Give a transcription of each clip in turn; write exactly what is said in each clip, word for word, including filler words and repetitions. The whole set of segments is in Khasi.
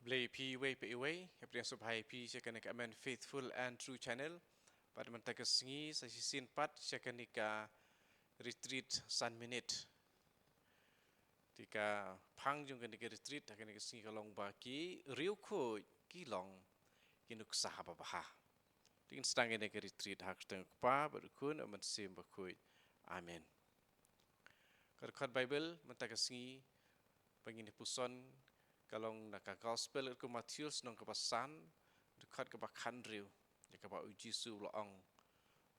Blei phi iwei pa iwei, hapdeng sngewbha ïa phi sha kane ka Amen Faithful and True Channel. Bad mynta ka sngi sa shisien pat sha kane ka retreat san minit. Te ka phang jong kane ka retreat ha kane ka sngi ka long ba ki riewkhuid ki long ki nuksa babha. Te ngin sdang ïa kane ka retreat ha ka kyrteng u Kpa bad u Khun bad u Mynsiem Bakhuid. Amen. Ka dkhot Baibl mynta ka sngi ba ngin ïa puson ka long na ka Gospel katkum u Mathaios lynnong kaba san, dkhot kaba khathynriew, ïa kaba u Jisu u la ong: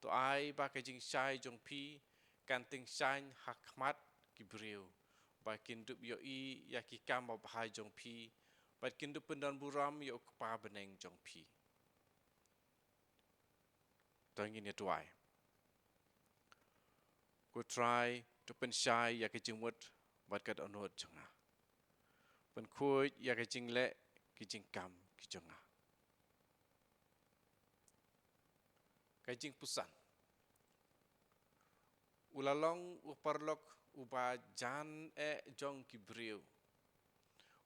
To ai ba ka jingshai jong phi kan tyngshaiñ ha khmat ki briew, ba kin dup ïohi ïa ki kam babha jong phi, bad kin dup pyndonburom ïa u Kpa bneng jong phi. To ngin ïa duwai. Ko Trai, to pynshai ïa ka jingmut bad ka dohnud jong nga. Pynkhuid ïa ka jingleh ki jingkam ki jong nga. Ka jingpuson. U la long u paralok uba jan eh jong ki briew.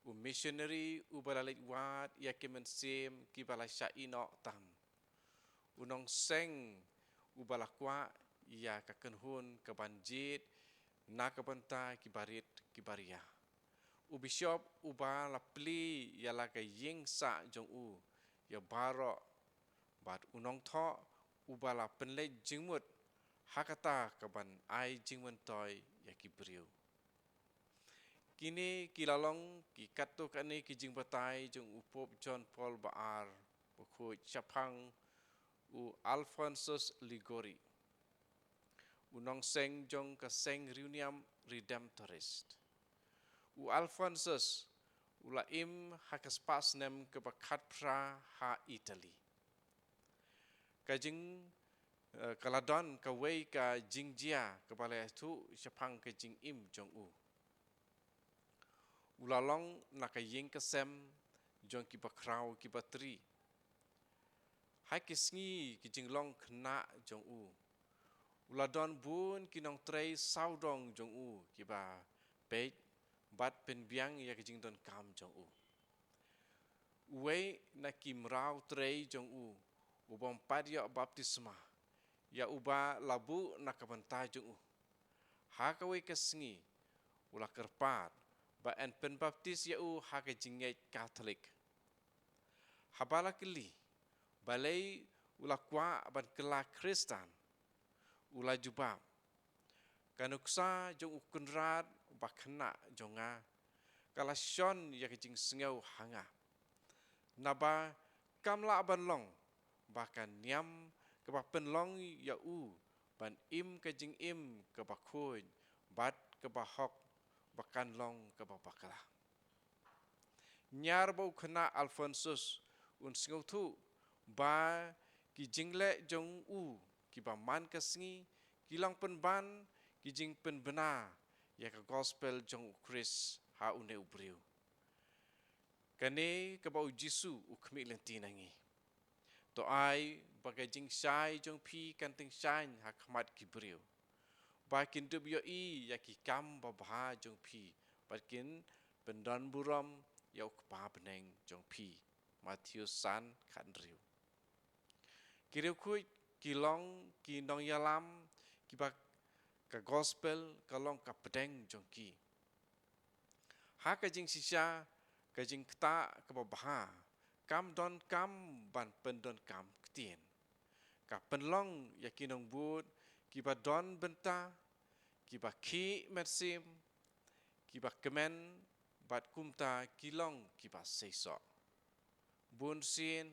U missionary uba la leit wad ïa ki mynsiem kiba la shah ïehnoh tam. U nongseng uba la kwah ïa ka kynhun kaban jied na ka bynta ki barit ki baria. U bishop uba la plie ïa la ka ïing sah jong u ïa baroh, bad u nongthoh uba la pynleit jingmut ha kata kaban ai jingmyntoi ïa ki briew. Kine ki la long ki katto katne ki jingbatai jong u Pope John Paul ba ar, bakhuid shaphang u Alphonsus Liguori, u nongseng jong ka seng riewniam Redemptorist. U Alphonsus u la im ha ka spah snem kaba khatphra ha Italy. Ka jing, eh, ka la don kawei ka jingjia kaba la ïathuh shaphang ka jingim jong u. U la long na ka ïing ka sem jong ki bakhraw ki batri. Ha ki sngi ki jinglong khynnah jong u, u la don bun ki nongtrei sawdong jong u kiba peit bad pynbiang ïa ki jingdonkam jong u. Uwei na ki mraw trei jong u, u bym pat ïoh baptisma, ïa uba la buh na ka bynta jong u. Ha kawei ka sngi u la kyrpad ba yn pynbaptis ïa u ha ka jingngeit Katholik. Haba la kylli balei u la kwah ban kylla Khristan, u la jubab: Ka nuksa jong u Kynrad ba khynnah jong nga ka la shon ïa ka jingsngew ha nga. Naba kam lah ban long ba ka niam kaba pynlong ïa u ban im ka jingim kaba khuid bad kaba hok ba kan long kaba bakla. Ñiar ba u khynnah Alphonsus un sngewthuh ba ki jingleh jong u kiba man ka sngi ki long pynban ki jingpynbna ïa ka gospel jong u Khrist ha une u briew. Kane kaba u Jisu u khmih lynti na ngi: To ai ba ka jingshai jong phi kan tyngshaiñ ha khmat ki briew, ba kin dup ïohi ïa ki kam babha jong phi, bad kin pyndonburom ïa u Kpa bneng jong phi. Mathaios san, khathynriew. Ki riewkhuid ki long ki nongïalam kiba ka gospel ka long ka pdeng jong ki. Ha ka jingshisha, ka jingktah kaba bha kam donkam ban pyndonkam ktien. Ka pynlong ïa ki nongbud kiba don bynta, kiba khih mynsiem, kiba kmen, bad kumta ki long kiba seisoh. Bun sien,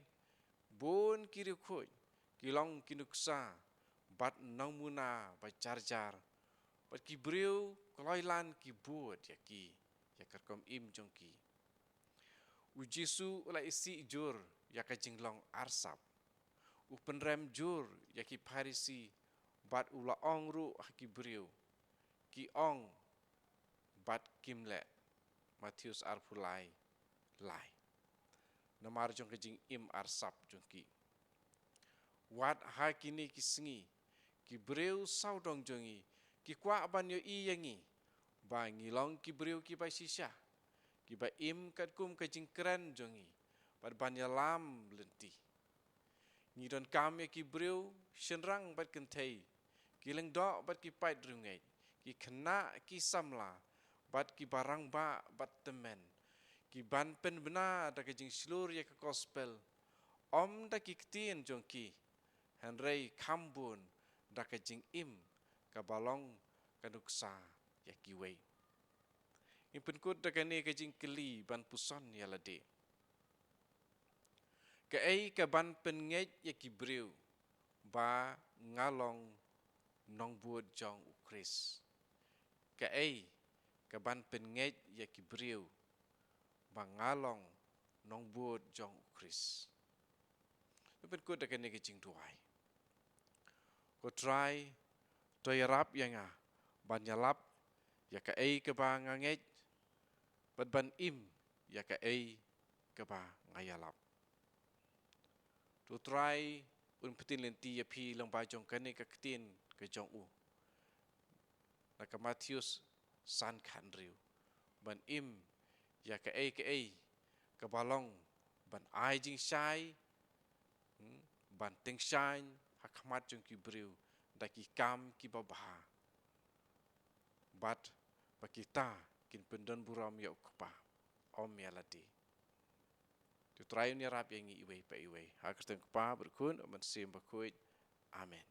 bun ki riewkhuid ki long ki nuksa bad nongmuna ba jar jar, bad ki briew kloi lan ki bud ïa ki, ïa ka rukom im jong ki. U Jisu u la isih jur ïa ka jinglong arsap. U pynrem jur ïa ki Pharisi bad u la ong ruh ha ki briew, ki ong bad kim leh. Mathaios arphew lai, lai. Namar jong ka jingim arsap jong ki. Wat ha kine ki sngi, ki briew sawdong jong ngi ki kwah ban ïohi ïa ngi ba ngi long ki briew kiba shisha, kiba im katkum ka jingkren jong ngi, bad ban ïalam lynti. Ngi donkam ïa ki briew shynrang bad kynthei, ki lyngdoh bad ki paid riewngeit, ki khynnah ki samla, bad kiba rangbah bad tymmen, ki ban pynbna da ka jingshlur ïa ka gospel, ym da ki ktien jong ki, hynrei kham bun da ka jingim kaba long ka nuksa ïa kiwei. Ngin pynkut da kane ka jingkylli ban puson ïa lade. Kaei ka ban pynngeit ïa ki briew ba nga long nongbud jong U Khrist? Kaei ka ban pynngeit ïa ki briew ba nga long nongbud jong U Khrist? Ngin pynkut da kane ka jingduwai. Ko Trai, to ïarap ïa nga ban ïalap ïa kaei kaba nga ngeit, bad ban im ïa kaei kaba nga ïalap. To Trai un pyntip lynti ïa phi lyngba jong kane ka ktien ka jong u, na ka Mathaios san khathynriew, ban im ïa kaei kaei kaba long ban ai jingshai, hmm, ban tyngshaiñ ha khmat jong ki briew da ki kam kiba bha, bad ba kita kin pyndonburom ïa U Kpa, ym ïa lade. To Trai un ïarap ïa ngi iwei pa iwei. Ha ka kyrteng U Kpa, bad U Khun, bad U Mynsiem Bakhuid. Amen.